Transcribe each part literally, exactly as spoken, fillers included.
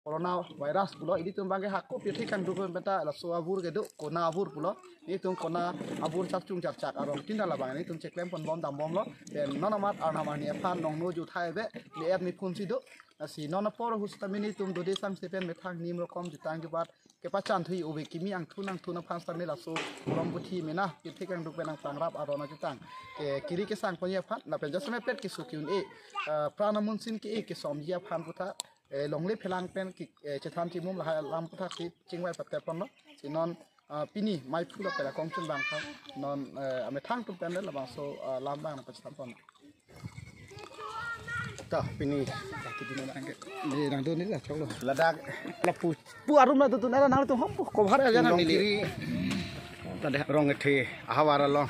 corona virus pulo, ilitum abangke hako pirthe kangduk pen ta laso avur kedo, kona avur pulo. Nelitum kona avur charchung charchak arong tin ta labang nelitum cheklem ponbom dambomlo. Pen non amat arnam arni aphan nongno juthai ave, me-et mephun si do. Lasi non apor ahut sitame nelitum dode sangse pen methang nim rokom jutang jubat kepachan thui ove kimi angthun angthun aphan sitame laso rong puthi mena pirthe kangduk pen nangpangrap aron ajutang ke kiri kesang ponji aphan lapen jasemet pet keso ki-un-e, eh, pran amunsin ke-e kesomji aphan puta, eh, longle phelang pen ki, eh, chethan chimum lahai alam puta si chingvai pateponlo. Si non, ah, pini maiphu lapen akong chun bang tha non, eh, amethang atum pen labangso, ah, lam bang nangpachethan pon. Ta pini, di nang do ni la choklo. Ladak lapu pu arum la tutun ala nang tu hom pu cover aja nang Inglong nili. Kiri Tade rong ethe ahavar along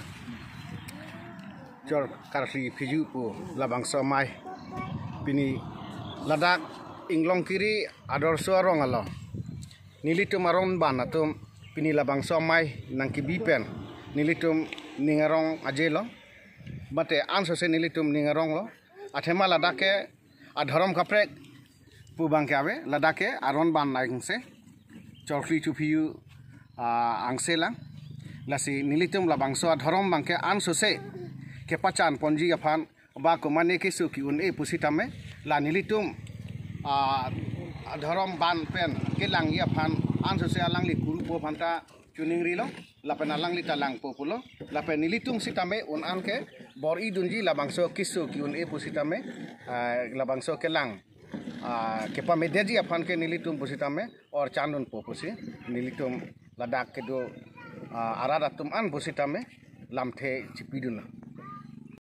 chor karsi phiju pu labangso amei. Pini ladak Inglong Kiri Adorsho arong along nelitum aron ban atum pini labangso amei nangkebi pen nelitum ning arong ajelo. Mate ansose nelitum ning aronglo. Athema ladak ke adhorom kaprek pu abangke ave, ladak ke aron ban angse, chorkli chophiyu, ah, angse lang. Lasi nelitum labangso adhorom abangke ansose kepachan ponji aphan ba komane keso ki-un-e pusitame la nelitum, ah, adhorom ban pen kelangji aphan ansose alangli kurupo aphanta choningrilo, lapen alangli ta langpo pulo, lapen nelitum sitame un-an ke bor-i dunji labangso keso ki-un-e pusitame, ah, labangso kelang, ah, kepamedetji aphan ke nelitum pusitame or chandunpo pusi nelitum ladak kedo, ah, arat atum an pusitame lamthe chipidunlo.